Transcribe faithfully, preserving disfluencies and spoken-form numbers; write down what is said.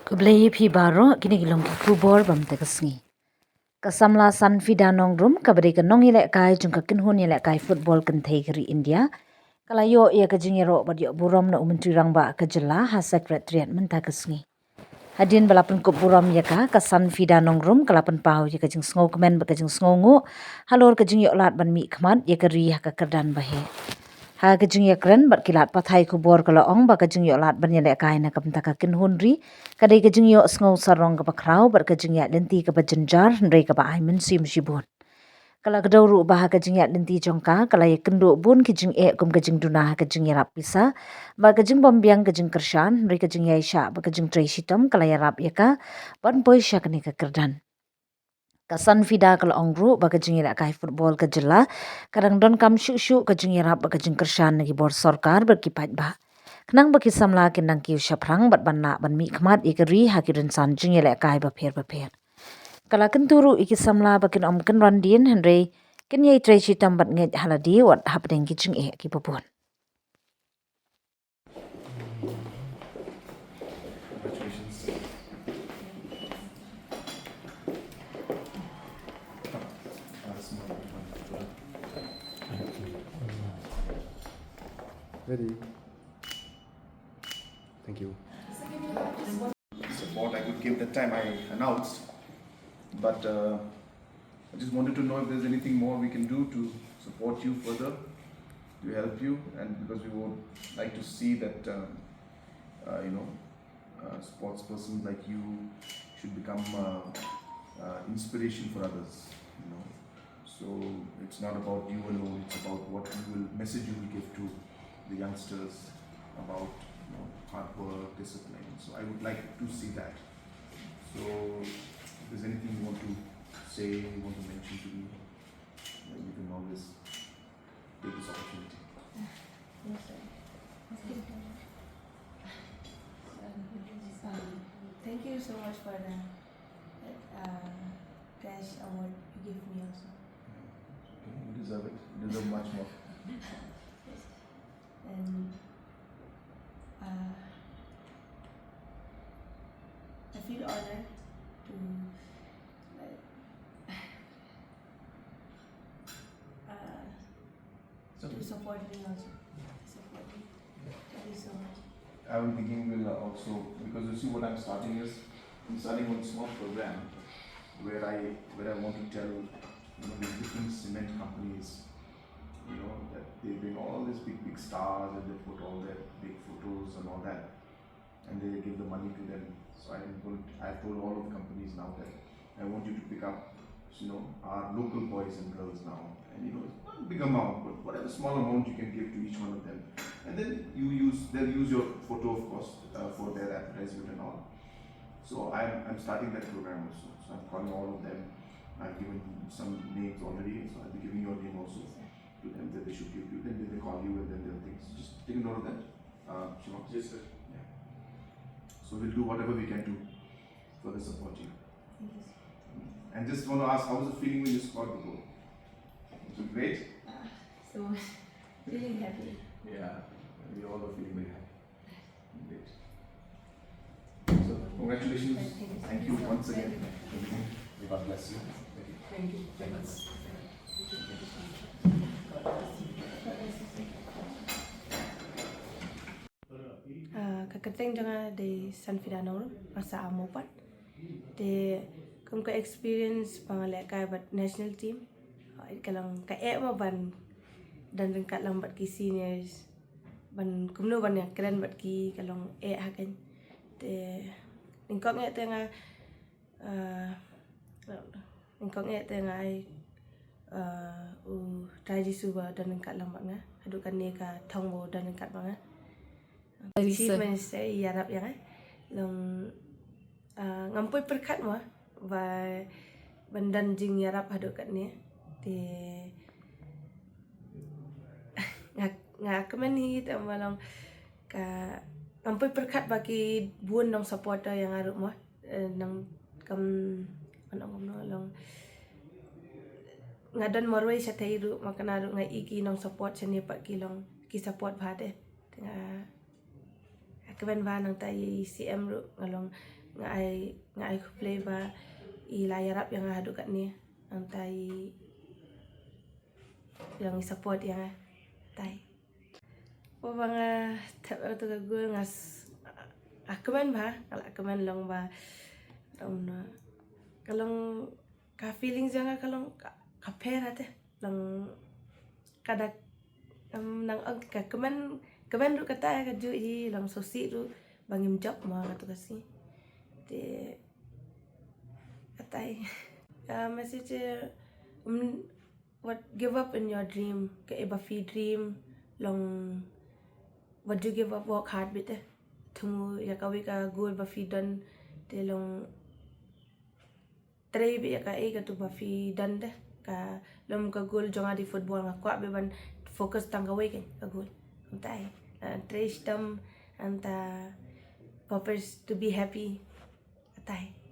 Khublei ïa phi baroh, kine ki long ki khubor ba mynta ka sngi. Ka samla Sanfida Nongrum, kaba dei ka nongïalehkai jong ka kynhun ïalehkai football kynthei ka ri India, ka la ïoh ïa ka jingïaroh bad ïoh burom na u Myntri Rangbah ka jylla ha Secretariat mynta ka sngi. Hadien ba la pynkup burom ïa ka, ka Sanfida Nongrum ka la pynpaw ïa ka jingsngewkmen bad ka jingsngewnguh halor ka jingïoh lad ban mihkhmat ïa ka ri ha ka kyrdan ba heh. Ha ka jingïakren bad ki lad pathai khubor ka la ong ba ka jingïoh lad ban ïalehkai na ka bynta ka kynhun ri ka dei ka jingïoh sngew sarong kaba khraw bad ka jingïaid lynti kaba jynjar, hynrei kaba ai mynsiem shibun. Ka la kdew ruh ba ha ka jingïaid lynti jong ka, ka la ïakynduh bun ki jingeh kum ka jingduna ha ka jingïarap pisa, ba ka jingbym biang ka jingkyrshan, hynrei ka jingïaishah bad ka jingtrei shitom ka la ïarap ïa ka ban poi sha kane ka kyrdan. Ka Sanfida ka la ong ruh ba ka jingïalehkai football ka jylla ka dang donkam shuh shuh ka jingïarap bad ka jingkyrshan na ki bor sorkar bad ki paidbah, khnang ba ki samla kin nang kiew shaphrang bad ban lah ban mihkhmat ïa ka ri ha ki rynsan jingïalehkai bapher bapher. Ka la kyntu ruh ïa ki samla ba kin ym kynran dien, hynrei kin ïai trei shitom bad ngeit ha lade wat hapdeng ki jingeh kiba bun. Congratulations. Ready. Thank you. Support I could give that time I announced, but uh, I just wanted to know if there's anything more we can do to support you further, to help you, and because we would like to see that um, uh, you know, uh, sports person like you should become uh, uh, inspiration for others. You know, so it's not about you alone. It's about what you will message you will give to the youngsters about you know hard work, discipline. So I would like to see that. So if there's anything you want to say, you want to mention to me, then you can always take this opportunity. Yes, sir. Um, thank you so much for the uh, cash award you gave me also. Okay, you deserve it. You deserve much more. And uh, I feel honored to like uh, So to support me also. To support me. Thank you so much. I've been thinking we'll uh, also, because you see what I'm starting is, I'm starting one small program where I where I want to tell you know, these different cement companies, you know, that they bring all these big big stars and they put all their big photos and all that, and they give the money to them. So I'm going to, I've told all of the companies now that I want you to pick up, you know, our local boys and girls now, and you know, not a big amount, but whatever small amount you can give to each one of them, and then you use, they'll use your photo, of course, uh, for their advertisement and all. So I'm, I'm starting that program also. So I'm calling all of them. I've given some names already, so I'll be giving your name also to them that they should give you. Then they call you and then they'll think. So just take a note of that. Uh, Shiva? Yes, sir. Yeah. So we'll do whatever we can do for the support you. Thank you, sir. And just want to ask, how was the feeling when you scored the goal? Was it great? Ah, so much. Feeling happy. Yeah, we all are feeling very happy. Great. So, congratulations. Thank you. Thank you once again. God bless you. Thank you. Thank you. Ah, ka kyrteng jong nga dei Sanfida Nongrum, nga sah ha Mawpat. Te kum ka experience ba nga lehkai bad national team, ka long ka eh mo ban don ryngkat lang bad ki seniors, ban kumno ban ïakren bad ki, ka long eh ha ka. Te nyngkong eh te nga, ah, nyngkong eh te nga ai, ah, u Trai Jisu ba don ryngkat lang bad nga. Haduh kane ka thong ba don ryngkat bad nga. Trai Jisu. Chief Minister i ïarap ïa nga. Long, ah, ngam poi pyrkhat mo ba ban don jingïarap haduh katne. Te nga, nga kmen hi te mo long ka, ngam poi pyrkhat ba ki bun nong support ïa nga ruh mo. Eh, nang kam, ano ngam no long nga don marwei shatei ruh, ma kane ruh nga i ki nong support shane pat ki long ki support bha te. Te nga, nga kmen bha nangta i C M ruh nga long Nga ai, nga ai khublei ba i la ïarap ïa nga haduh katne. Nangta i long i support ïa nga. Nangta i Ba ba nga thep ïa katu ka goal nga s-, nga kmen bha, nga la kmen long ba, long na, ka long ka feeling jong nga ka long ka, ka pher ate, long ka da, em, nang ong ka kmen, kmen ruh kata ka juh hi long sngewsih ruh ba ngim jop mo katu ka sngi. Te kata hi. Ka message, em, what, give up in your dream. Kaei ba phi dream long, what do you give up, work hard beit te. Thmu ïa kawei ka goal ba phi don te long trei beit ïa kaei katu ba phi don te. Ka long ka goal jong nga dei football, nga kwah beit ban focus tang kawei ka, ka goal. Nangta i, uh, trei shitom, nangta purpose to be happy. Nangta i.